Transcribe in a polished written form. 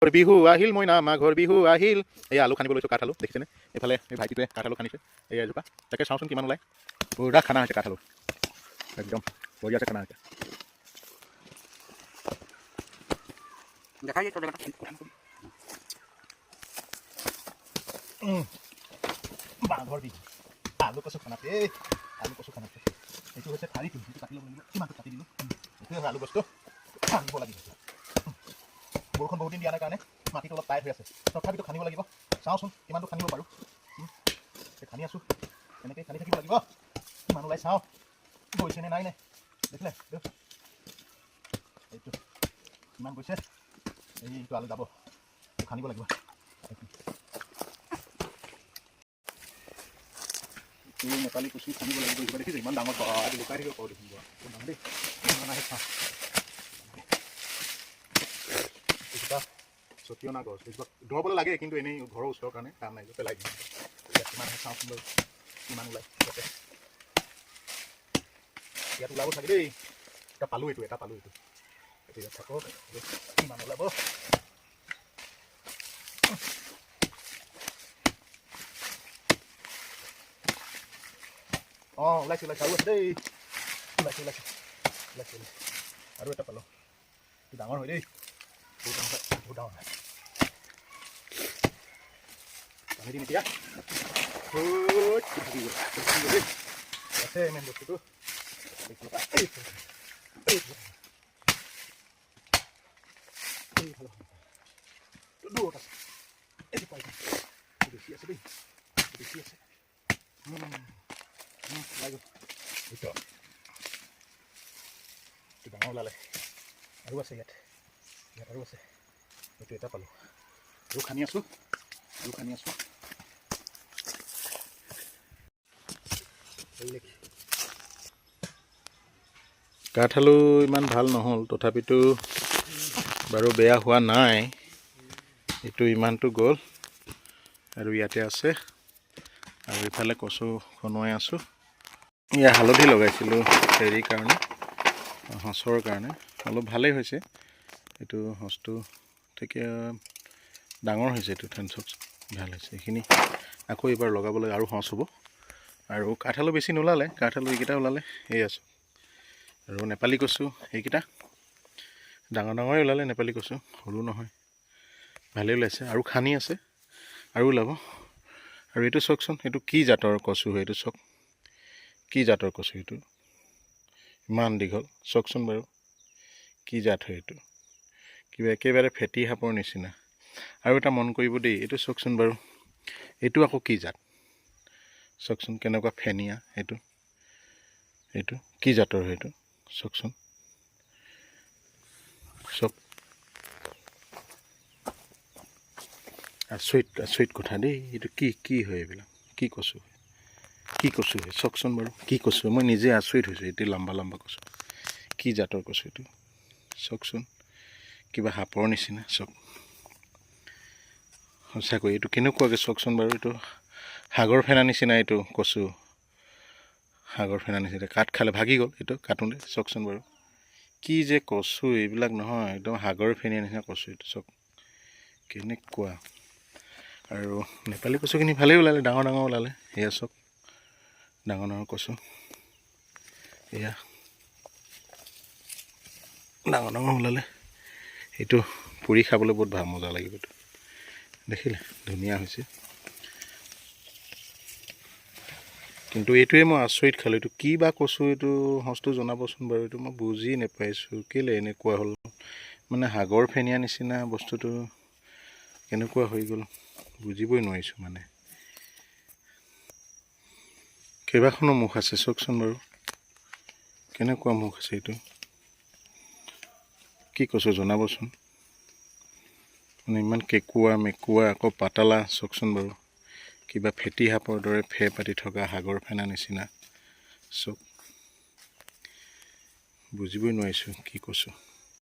বিহু আহিল মইনা, মাঘৰ বিহু আহিল। এই আলু খান্দিব লৈছোঁ, কাঠ আলু দেখিছেনে? এইফালে এই ভাইটিটোৱে কাঠ আলু খান্দিছে। এই এজোপা, তাকে চাওঁচোন কিমান ওলায়। পূৰা খানা হৈছে কাঠ আলু, একদম বঢ়িয়াছে খানা হৈছে। দেখাই তোৰ জেগাটা। মাঘৰ বিহু আলু কচু খানাতে, আলু কচু খানাতে। এইটো হৈছে ঠাৰিটো, সেইটো কাটি ল'ব লাগিব। কিমানটো কাটি দিলোঁ। এইটোৱে হয় আলু গছটো, খান্দিব লাগিব। বৰষুণ বহুত দিন দিয়া নাই কাৰণে মাটিটো অলপ টাইট হৈ আছে, তথাপিতো খান্দিব লাগিব। চাওঁচোন কিমানটো খান্দিব পাৰোঁ। খান্দি আছোঁ, এনেকৈ খান্দি থাকিব লাগিব। কিমান ওলাই চাওঁ, গৈছে নে নাই নে। দেখিলে এইটো কিমান গৈছে? এইটো আলু যাব, খান্দিব লাগিব। এই নেপালী কচু খান্দিব লাগিব। এইজোপা দেখিছে, ইমান ডাঙৰ, লুকাই থাকিব পাৰোঁ দেখোন। বহুত ডাঙৰ দেই, ইমান আহে চাওঁ। এইজোপা ছটিয়না গছ, এইজোপা দৰবলৈ লাগে, কিন্তু এনেই ঘৰৰ ওচৰৰ কাৰণে কাম নাই, পেলাই দিম। ইয়াত কিমান আহে চাওঁচোন বাৰু, কিমান ওলায় ইয়াতে। ইয়াত ওলাব চাগে দেই। এটা পালোঁ, এইটো এটা পালোঁ। এইটো এইটো ইয়াত থাকক, কিমান ওলাব। অঁ, ওলাইছে ওলাইছে, আৰু আছে দেই। ওলাইছে ওলাইছে ওলাইছে ওলাইছে, আৰু এটা পালোঁ। এইটো ডাঙৰ হয় দেই, বহুত ডাঙৰ হয়, বহুত ডাঙৰ হয়। পানী দিম এতিয়া। থাকি গ'ল, থাকি গ'ল দেই। আছে মেইন বস্তুটো। এইফালে দূৰত আছে, এইটো পাই বেছি আছে দেই, বেছি আছে। ওলাই গ'ল। এইটো এইটো ডাঙৰ ওলালে। আৰু আছে ইয়াত, ইয়াত আৰু আছে। এইটো এটা পালোঁ। আৰু খান্দি আছোঁ, আৰু খান্দি আছোঁ। কাঠ আলু ইমান ভাল নহ'ল, তথাপিতো বাৰু বেয়া হোৱা নাই। এইটো ইমানটো গ'ল আৰু ইয়াতে আছে। আৰু ইফালে কচু খনোৱাই আছোঁ। ইয়াত হালধি লগাইছিলোঁ হেৰিৰ কাৰণে, সঁচৰ কাৰণে। অলপ ভালেই হৈছে। এইটো সঁচটো ঠিকে ডাঙৰ হৈছে। এইটো ধান চব ভাল হৈছে। এইখিনি আকৌ এইবাৰ লগাবলৈ আৰু সঁচ হ'ব। আৰু কাঠ আলু বেছি নোলালে, কাঠ আলু এইকেইটা ওলালে। এই আছোঁ আৰু নেপালী কচু এইকেইটা ডাঙৰ ডাঙৰে ওলালে। নেপালী কচু সৰু নহয়, ভালেই ওলাইছে। আৰু খানি আছে, আৰু ওলাব। আৰু এইটো চাওকচোন, এইটো কি জাতৰ কচু হয় এইটো চাওক। কি জাতৰ কচু এইটো, ইমান দীঘল। চাওকচোন বাৰু, কি জাত হয় এইটো? কিবা একেবাৰে ফেটি সাপৰ নিচিনা। আৰু এটা মন কৰিব দেই, এইটো চাওকচোন বাৰু, এইটো আকৌ কি জাত? চাওকচোন কেনেকুৱা ফেনীয়া এইটো। এইটো কি জাতৰ হয় এইটো চাওকচোন। চব আচৰিত আচৰিত কথা দেই। এইটো কি কি হয় এইবিলাক? কি কচু হয়, কি কচু হয় চাওকচোন বাৰু, কি কচু? মই নিজে আচৰিত হৈছোঁ। এইটো লম্বা লম্বা কচু, কি জাতৰ কচু এইটো চাওকচোন। কিবা সাপৰ নিচিনা চাওক। সঁচাকৈ এইটো কেনেকুৱাকৈ চাওকচোন বাৰু। এইটো সাগৰ ফেনা নিচিনা, এইটো কচু সাগৰ ফেনা নিচিনা। কাঠ খালে ভাগি গ'ল এইটো কাটোঁতে। চাওকচোন বাৰু, কি যে কচু এইবিলাক নহয়, একদম সাগৰ ফেনীয়া নিচিনা কচু এইটো চাওক কেনেকুৱা। আৰু নেপালী কচুখিনি ভালেই ওলালে, ডাঙৰ ডাঙৰ ওলালে। এয়া চাওক, ডাঙৰ ডাঙৰ কচু, এয়া ডাঙৰ ডাঙৰ ওলালে। এইটো পুৰি খাবলৈ বহুত ভাল মজা লাগিব। এইটো দেখিলে ধুনীয়া হৈছে। কিন্তু এইটোৱে মই আচৰিত খালোঁ, এইটো কি বা কচু এইটো সঁচটো জনাবচোন বাৰু। এইটো মই বুজি নাপাইছোঁ কেলৈ এনেকুৱা হ'ল, মানে সাগৰ ফেনীয়া নিচিনা বস্তুটো কেনেকুৱা হৈ গ'ল বুজিবই নোৱাৰিছোঁ। মানে কেইবাখনো মুখ আছে চাওকচোন বাৰু, কেনেকুৱা মুখ আছে এইটো। কি কচু জনাবচোন। মানে ইমান কেঁকুৱা মেকুৱা আকৌ পাতলা চাওকচোন বাৰু, কিবা ফেটি সাপৰ দৰে ফে পাতি থকা সাগৰ ফেনা নিচিনা চাওক। বুজিবই নোৱাৰিছোঁ কি কচু।